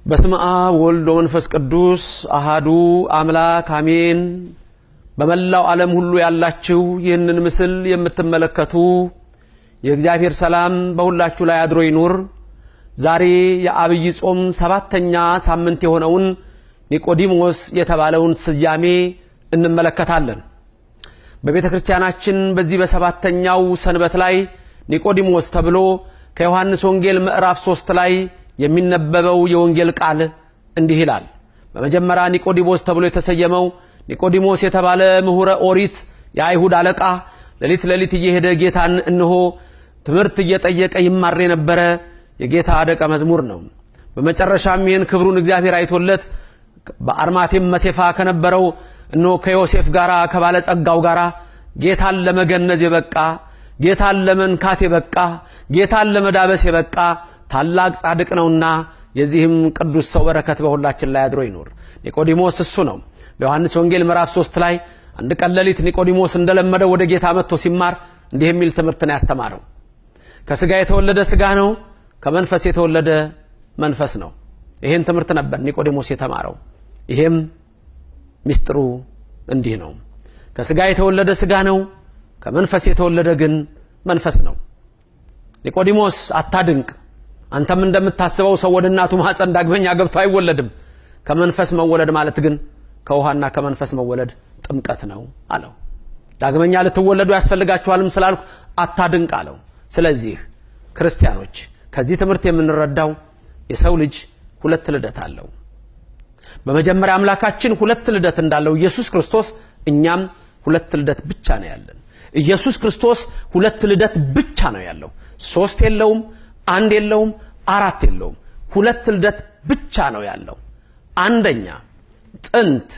በስመ አብ ወልድ ወመንፈስ ቅዱስ አሃዱ አምላክ አሜን። በመላው ዓለም ሁሉ ያላችሁ ይህንን ምስል የምትመለከቱ የእግዚአብሔር ሰላም በሁላችሁ ላይ አድሮ ይኑር። ዛሬ የዐቢይ ጾም ሰባተኛ ሳምንት የሆነውን ኒቆዲሞስ የተባለውን ስያሜ እንመለከታለን። በቤተ ክርስቲያናችን በዚህ በሰባተኛው ሰንበት ላይ ኒቆዲሞስ ተብሎ ከዮሐንስ ወንጌል ምዕራፍ 3 ላይ የሚነበበው የወንጌል ቃል እንዲህ ይላል። በመጀመሪያ ኒቆዲሞስ ተብሎ የተሰየመው ኒቆዲሞስ የተባለ ምሁረ ኦሪት የአይሁድ አለቃ ሌሊት ሌሊት እየሄደ ጌታን እነሆ ትምህርት እየጠየቀ ይማር የነበረ የጌታ ደቀ መዝሙር ነው። በመጨረሻም ይህን ክብሩን እግዚአብሔር አይቶለት በአርማቴም መሴፋ ከነበረው እነሆ ከዮሴፍ ጋር ከባለጸጋው ጋር ጌታን ለመገነዝ የበቃ፣ ጌታን ለመንካት የበቃ፣ ጌታን ለመዳበስ የበቃ ታላቅ ጻድቅ ነውና የዚህም ቅዱስ ሰው በረከት በሁላችን ላይ አድሮ ይኑር። ኒቆዲሞስ እሱ ነው። በዮሐንስ ወንጌል ምዕራፍ 3 ላይ አንድ ቀን ሌሊት ኒቆዲሞስ እንደለመደው ወደ ጌታ መጥቶ ሲማር እንዲህ የሚል ትምህርትን ያስተማረው፣ ከስጋ የተወለደ ስጋ ነው፣ ከመንፈስ የተወለደ መንፈስ ነው። ይሄን ትምህርት ነበር ኒቆዲሞስ የተማረው። ይሄም ሚስጥሩ እንዲህ ነው። ከስጋ የተወለደ ስጋ ነው፣ ከመንፈስ የተወለደ ግን መንፈስ ነው። ኒቆዲሞስ አታድንቅ፣ አንተም እንደምታስበው ሰው ወደ እናቱ ማህፀን ዳግመኛ ገብቶ አይወለድም። ከመንፈስ መወለድ ማለት ግን ከውሃና ከመንፈስ መወለድ ጥምቀት ነው አለው። ዳግመኛ ልትወለዱ ያስፈልጋችኋልም ስላልኩ አታድንቅ አለው። ስለዚህ ክርስቲያኖች ከዚህ ትምህርት የምንረዳው የሰው ልጅ ሁለት ልደት አለው። በመጀመሪያ አምላካችን ሁለት ልደት እንዳለው ኢየሱስ ክርስቶስ፣ እኛም ሁለት ልደት ብቻ ነው ያለን። ኢየሱስ ክርስቶስ ሁለት ልደት ብቻ ነው ያለው። ሶስት የለውም፣ አንድ የለውም፣ አራት የለውም። ሁለት ልደት ብቻ ነው ያለው። አንደኛ ጥንት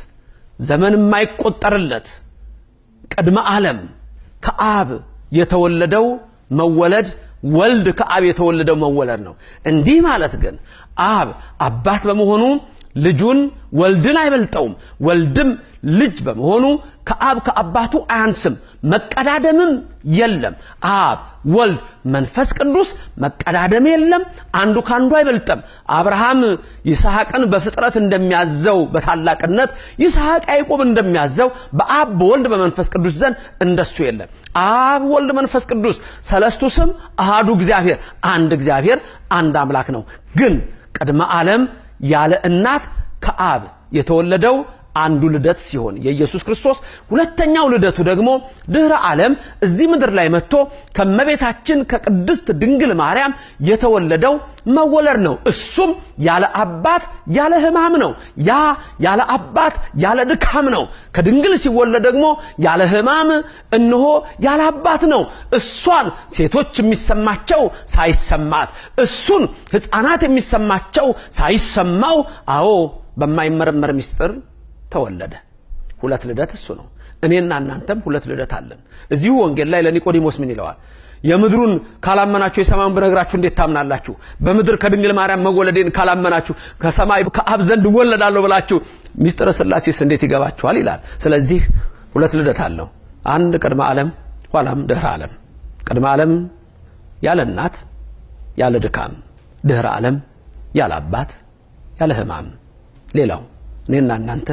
ዘመን የማይቆጠርለት ቅድመ ዓለም ከአብ የተወለደው መወለድ ወልድ ከአብ የተወለደው መወለድ ነው። እንዲህ ማለት ግን አብ አባት በመሆኑ ልጁን ወልድን አይበልጠውም። ወልድም ልጅ በመሆኑ ከአብ ከአባቱ አያንስም። መቀዳደምም የለም። አብ ወልድ መንፈስ ቅዱስ መቀዳደም የለም። አንዱ ካንዱ አይበልጥም። አብርሃም ይስሐቅን በፍጥረት እንደሚያዘው በታላቅነት ይስሐቅ ያዕቆብ እንደሚያዘው በአብ በወልድ በመንፈስ ቅዱስ ዘንድ እንደሱ የለም። አብ ወልድ መንፈስ ቅዱስ ሰለስቱ ስም አሃዱ እግዚአብሔር፣ አንድ እግዚአብሔር አንድ አምላክ ነው። ግን ቅድመ ዓለም ያለ እናት ከአብ የተወለደው አንዱ ልደት ሲሆን የኢየሱስ ክርስቶስ ሁለተኛው ልደቱ ደግሞ ድህረ ዓለም እዚህ ምድር ላይ መጥቶ ከመቤታችን ከቅድስት ድንግል ማርያም የተወለደው መወለድ ነው። እሱም ያለ አባት ያለ ሕማም ነው። ያ ያለ አባት ያለ ድካም ነው። ከድንግል ሲወለድ ደግሞ ያለ ሕማም እነሆ ያለ አባት ነው። እሷን ሴቶች የሚሰማቸው ሳይሰማት፣ እሱን ሕፃናት የሚሰማቸው ሳይሰማው፣ አዎ በማይመረመር ምስጢር ተወለደ። ሁለት ልደት እሱ ነው። እኔና እናንተም ሁለት ልደት አለን። እዚሁ ወንጌል ላይ ለኒቆዲሞስ ምን ይለዋል? የምድሩን ካላመናችሁ የሰማዩን ብነግራችሁ እንዴት ታምናላችሁ? በምድር ከድንግል ማርያም መወለዴን ካላመናችሁ ከሰማይ ከአብ ዘንድ እወለዳለሁ ብላችሁ ሚስጥረ ሥላሴስ እንዴት ይገባችኋል? ይላል። ስለዚህ ሁለት ልደት አለው። አንድ ቅድመ ዓለም፣ ኋላም ድህረ ዓለም። ቅድመ ዓለም ያለ እናት ያለ ድካም፣ ድህረ ዓለም ያለ አባት ያለ ሕማም። ሌላው እኔና እናንተ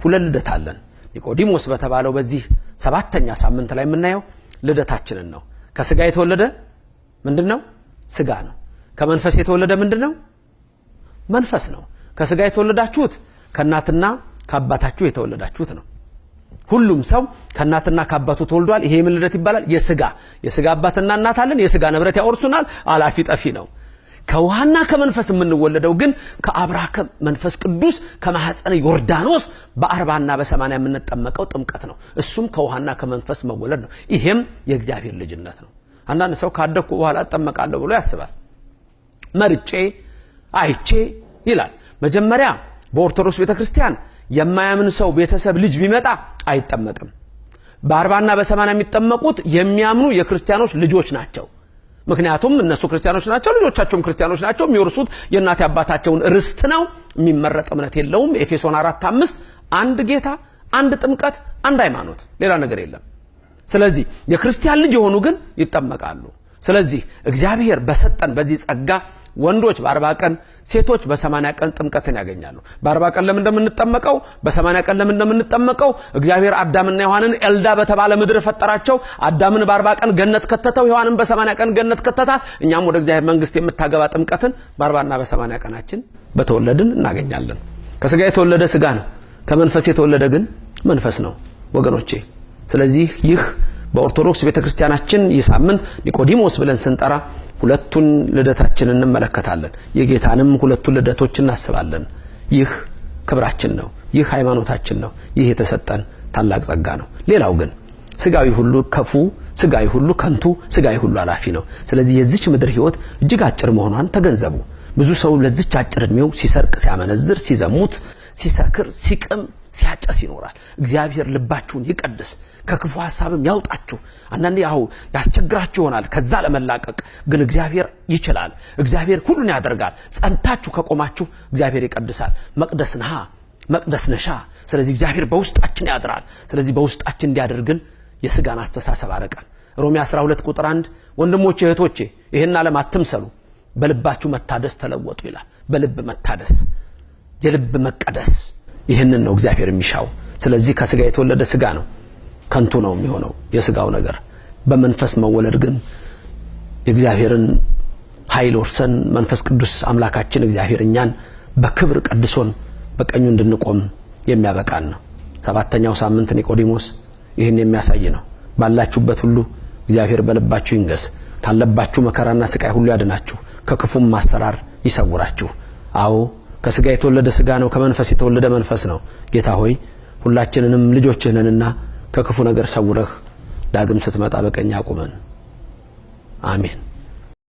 ሁለት ልደት አለን። ኒቆዲሞስ በተባለው በዚህ ሰባተኛ ሳምንት ላይ የምናየው ልደታችንን ነው። ከስጋ የተወለደ ምንድን ነው? ስጋ ነው። ከመንፈስ የተወለደ ምንድን ነው? መንፈስ ነው። ከስጋ የተወለዳችሁት ከእናትና ከአባታችሁ የተወለዳችሁት ነው። ሁሉም ሰው ከእናትና ከአባቱ ተወልዷል። ይሄ የምን ልደት ይባላል? የስጋ። የስጋ አባትና እናት አለን። የስጋ ንብረት ያወርሱናል። አላፊ ጠፊ ነው። ከውሃና ከመንፈስ የምንወለደው ግን ከአብራከ መንፈስ ቅዱስ ከማኅፀነ ዮርዳኖስ በ40ና በ80 የምንጠመቀው ጥምቀት ነው። እሱም ከውሃና ከመንፈስ መወለድ ነው። ይሄም የእግዚአብሔር ልጅነት ነው። አንዳንድ ሰው ካደግኩ በኋላ እጠመቃለሁ ብሎ ያስባል። መርጬ አይቼ ይላል። መጀመሪያ በኦርቶዶክስ ቤተክርስቲያን የማያምን ሰው ቤተሰብ ልጅ ቢመጣ አይጠመቅም። በ40ና በ80 የሚጠመቁት የሚያምኑ የክርስቲያኖች ልጆች ናቸው። ምክንያቱም እነሱ ክርስቲያኖች ናቸው፣ ልጆቻቸውም ክርስቲያኖች ናቸው። የሚወርሱት የእናት አባታቸውን ርስት ነው። የሚመረጥ እምነት የለውም። ኤፌሶን 4:5 አንድ ጌታ፣ አንድ ጥምቀት፣ አንድ ሃይማኖት፣ ሌላ ነገር የለም። ስለዚህ የክርስቲያን ልጅ የሆኑ ግን ይጠመቃሉ። ስለዚህ እግዚአብሔር በሰጠን በዚህ ጸጋ ወንዶች በ40 ቀን፣ ሴቶች በ80 ቀን ጥምቀትን ያገኛሉ። በ40 ቀን ለምን እንደምንጠመቀው፣ በ80 ቀን ለምን እንደምንጠመቀው እግዚአብሔር አዳምና ሔዋንን ኤልዳ በተባለ ምድር ፈጠራቸው። አዳምን በ40 ቀን ገነት ከተተው፣ ሔዋንን በ80 ቀን ገነት ከተታት። እኛም ወደ እግዚአብሔር መንግስት የምታገባ ጥምቀትን በ40ና በ80 ቀናችን በተወለድን እናገኛለን። ከስጋ የተወለደ ስጋ ነው፣ ከመንፈስ የተወለደ ግን መንፈስ ነው ወገኖቼ። ስለዚህ ይህ በኦርቶዶክስ ቤተክርስቲያናችን ይህ ሳምንት ኒቆዲሞስ ብለን ስንጠራ ሁለቱን ልደታችንን እንመለከታለን። የጌታንም ሁለቱን ልደቶች እናስባለን። ይህ ክብራችን ነው። ይህ ሃይማኖታችን ነው። ይህ የተሰጠን ታላቅ ጸጋ ነው። ሌላው ግን ስጋዊ ሁሉ ከፉ፣ ስጋዊ ሁሉ ከንቱ፣ ስጋዊ ሁሉ አላፊ ነው። ስለዚህ የዚች ምድር ህይወት እጅግ አጭር መሆኗን ተገንዘቡ። ብዙ ሰው ለዚች አጭር እድሜው ሲሰርቅ፣ ሲያመነዝር፣ ሲዘሙት፣ ሲሰክር፣ ሲቅም፣ ሲያጨስ ይኖራል። እግዚአብሔር ልባችሁን ይቀድስ፣ ከክፉ ሀሳብም ያውጣችሁ። አንዳንዴ ያው ያስቸግራችሁ ይሆናል ከዛ ለመላቀቅ፣ ግን እግዚአብሔር ይችላል። እግዚአብሔር ሁሉን ያደርጋል። ጸንታችሁ ከቆማችሁ እግዚአብሔር ይቀድሳል። መቅደስ ነሃ፣ መቅደስ ነሻ። ስለዚህ እግዚአብሔር በውስጣችን ያድራል። ስለዚህ በውስጣችን እንዲያደርግን የስጋን አስተሳሰብ አረቀን። ሮሜ 12 ቁጥር 1 ወንድሞቼ እህቶቼ ይህን ዓለም አትምሰሉ፣ በልባችሁ መታደስ ተለወጡ ይላል። በልብ መታደስ፣ የልብ መቀደስ፣ ይህንን ነው እግዚአብሔር የሚሻው። ስለዚህ ከስጋ የተወለደ ስጋ ነው፣ ከንቱ ነው የሚሆነው የስጋው ነገር። በመንፈስ መወለድ ግን የእግዚአብሔርን ኃይል ወርሰን መንፈስ ቅዱስ አምላካችን እግዚአብሔር እኛን በክብር ቀድሶን በቀኙ እንድንቆም የሚያበቃን ነው። ሰባተኛው ሳምንት ኒቆዲሞስ ይህን የሚያሳይ ነው። ባላችሁበት ሁሉ እግዚአብሔር በልባችሁ ይንገስ፣ ካለባችሁ መከራና ስቃይ ሁሉ ያድናችሁ፣ ከክፉም ማሰራር ይሰውራችሁ። አዎ ከስጋ የተወለደ ስጋ ነው፣ ከመንፈስ የተወለደ መንፈስ ነው። ጌታ ሆይ ሁላችንንም ልጆችህ ነንና ከክፉ ነገር ሰውረህ ዳግም ስትመጣ በቀኝ አቁመን። አሜን።